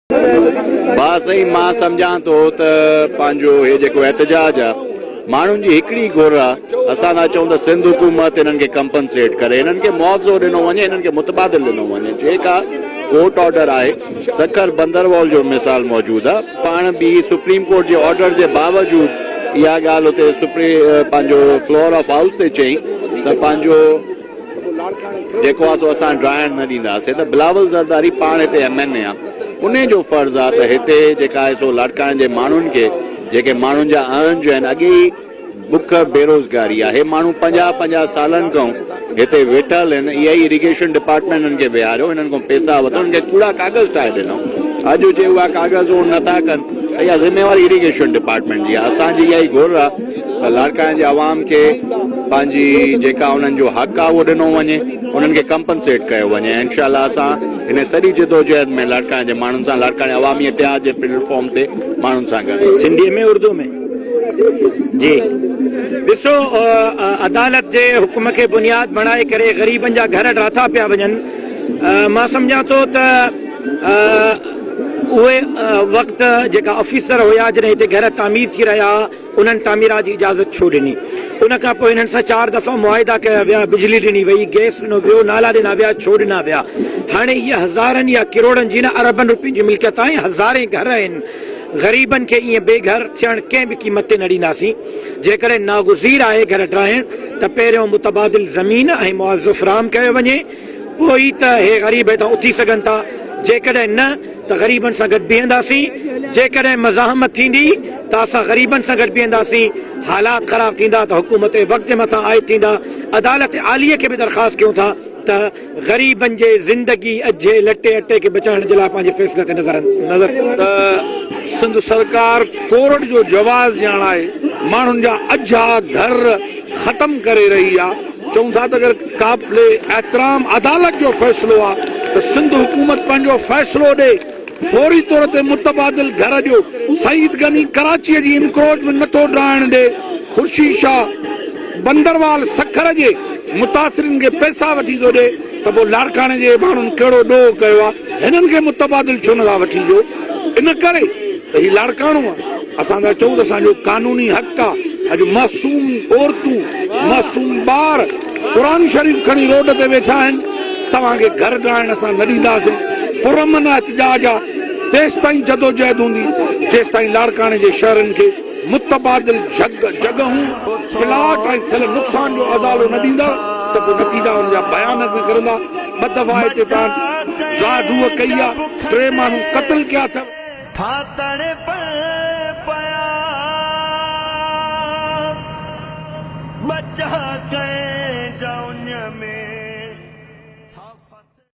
با سائين مان سمجهان ٿو ته پنهنجو هي جيڪو احتجاج آ ماڻهن جي هڪڙي گهر آ اسان ٿا چئون ته سنڌ حڪومت هنن کي ڪمپنسيٽ ڪري هنن کي معاوضو ڏنو وڃي هنن کي متبادل ڏنو وڃي جيڪا ڪورٽ آرڊر آهي سکر بندروال جو مثال موجود آ پاڻ به سپريم ڪورٽ جي آرڊر جي باوجود اها ڳالهه اتي سپري پنهنجو فلور آف هائوس تي چئي ته پنهنجو جيڪو آ سو اسان ڊاهڻ نه ڏينداسين ته بلاول زرداري پاڻ هتي ايم اين اي آ انهي جو فرض آ ته هتي جيڪا آهي سو لاڙڪاڻي جي ماڻهن کي جيڪي ماڻهن جا اهنج آهن اڳي ئي بک بيروزگاري آ هي ماڻهو 50 50 سالن کان هتي ويٺل آهن اها ئي اريگيشن ڊپارٽمينٽ هنن کي ويهاريو هنن کان پيسا ورتو هنن کي ڪوڙا ڪاغذ ٺاهي ڏنو اڄ جي اها ڪاغذ هو نٿا ڪن ته اها ذميواري اريگيشن ڊپارٽمينٽ جي آ اسان جي اها ئي گهر آ ته لاڙڪاڻي جي عوام کي پنهنجي جيڪا انهن جو حق آهي اهو ڏنو وڃي انهن کي ڪمپنسيٽ ڪيو وڃي ۽ انشاء الله اسان هن سڄي جدوجهد ۾ لاڙڪاڻي جي ماڻهن سان لاڙڪاڻي عوامي اتحاد جي پليٽ فارم تي ماڻهن سان گڏ. سنڌي ۾ اردو ۾ جي. ڏسو عدالت جي حڪم کي بنياد بڻائي ڪري غريبن جا گهر ڊاٿا پيا وڃن مان سمجهان ٿو ته اهي وقت جيڪا آفيسر هيا جڏهن هتي گهر تعمير ٿي رهيا ها انهن تعميرات جي اجازت ڇو ڏني؟ ان کان پوء هنن سان چار دفعا معاهدا ڪيا ويا، بجلي ڏني وئي، گئس ڏنو ويو، نالا ڏنا ويا، ڇو ڏنا ويا؟ هاڻي هيء هزارن يا ڪروڙن جي نه اربن روپين جي ملڪيت آهي، هزارين گهر آهن، غريبن کي ائين بي گهر ٿيڻ ڪنهن به قيمت تي نه ڏينداسين، جيڪڏهن ناگزير آهي گهر ڊاهڻ ته پهريون متبادل زمين ۽ معاوضو فراهم ڪيو وڃي، پوء ئي ته هي غريب هتان اٿي سگهن ٿا، جيڪڏهن نه ته غريبن سان گڏ بيهنداسين، جيڪڏهن مزاحمت ٿيندي ته اسان غريبن سان گڏ بيهنداسين، حالات خراب ٿيندا ته حڪومت وقت جي مٿان عائد ٿيندا، عدالت عاليه کي به درخواست ڪيون ٿا ته غريبن جي زندگي، اجهي، لٽي اٽي کي بچائڻ جي لاء پنهنجي فيصلي تي نظر. ته سنڌ سرڪار ڪورٽ جو جواز ڄاڻائي ماڻهن جا اجها گهر ختم ڪري رهي آ. چئون ٿا ته اگر قابل احترام عدالت جو فيصلو آ ته سنڌ حڪومت پنهنجو فيصلو ڏي، فوري طور تي متبادل گهر ڏيو، سعيد غني ڪراچيء جي انڪروچمينٽ نٿو ڊاهڻ ڏي، خورشيد شاهه بندروال سکر جي متاثرين کي پئسا وٺي ٿو ڏي ته پوء لاڙڪاڻي جي ماڻهن ڪهڙو ڏوهه ڪيو آ، هنن کي متبادل ڇو نٿا وٺي ڏيو؟ ان ڪري ته هي لاڙڪاڻو آ. اسان ٿا چئون ته اسان جو قانوني حق آ، اڄ معصوم عورتون، معصوم ٻار قرآن شريف کڻي روڊ تي ويٺا آهن، توهان کي گهر ڊاهڻ اسان نه ڏينداسين، پرامن احتجاج آ، تيستائين جدوجهد هوندي جيستائين لاڙڪاڻي جي شهرين کي متبادل جڳهون، پلاٽ ۽ ٿيل نقصان جو ازالو نه ڏيندا ته پوء نتيجا ان جا ڀيانڪ نڪرندا، ٻه دفعا هتي توهان ڊاهه ڊوهه ڪئي آ، ٽي ماڻهو قتل ڪيا اٿو. ٿا تڙپن پيا ٻچا ڪئين.